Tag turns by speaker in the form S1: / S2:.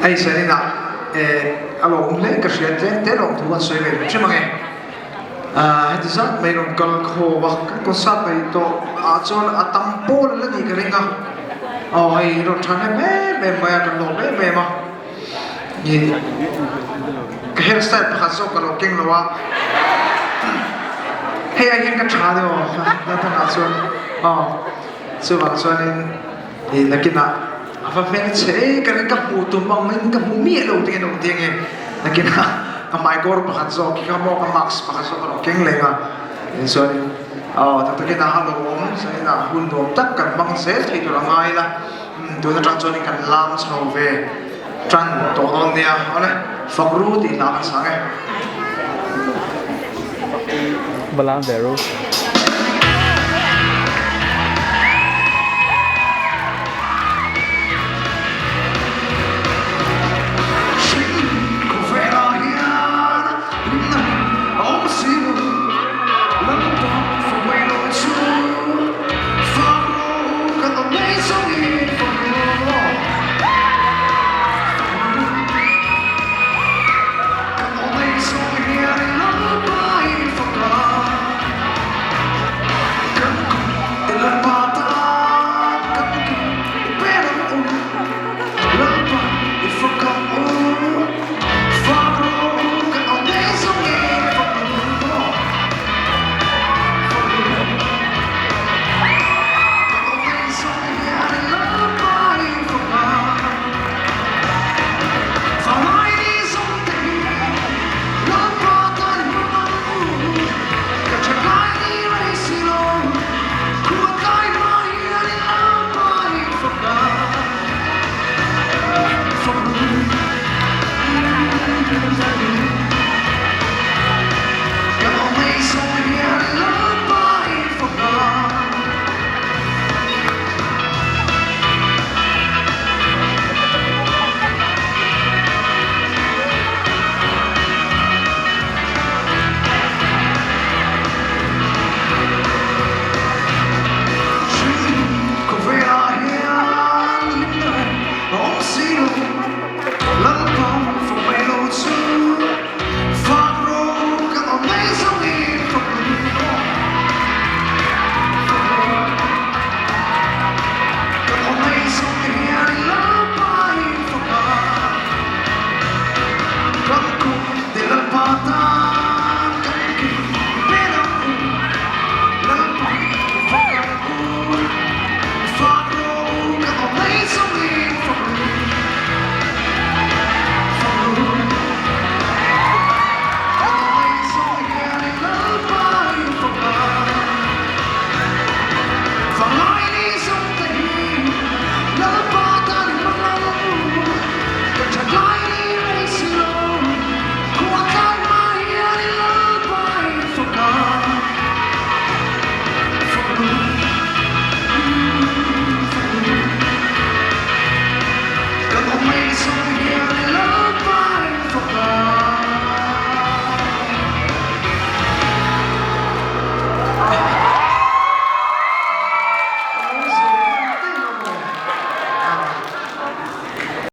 S1: Hei Serena a lawm hle ka hria tlem te lawm thu an sawi ve hrim hrim ange. Heti zat mai rawn kal khawm a, kan concert mai tawh ah chuan a tam pawl la nih ka ring a. Aw hei rawn tha hnem em em mai a, kan lawm em em a. Ih ka hairstyle pakhat zawk ka lo keng lo a, hei ai hian ka tha deuh aw Nathan-a chuan aw chuvang chuanin ih nakinah a va hmel che e ka ring ka hmuh tum ang in ka hmu miah lo tih a lo ti ange nakinah ka hmaikawr pakhat zawk hi ka maw ka mask pakhat zawk ka lo keng leng a chuanin aw tak takin a lo awm chuanin a hun nuam tak kan hmang zel thei tur a ngai la. Tun atang chuanin kan lam chho ve tan tawh dawn nia. Awle, fak ru tih hla kan sang e.
S2: Va lam ve ru.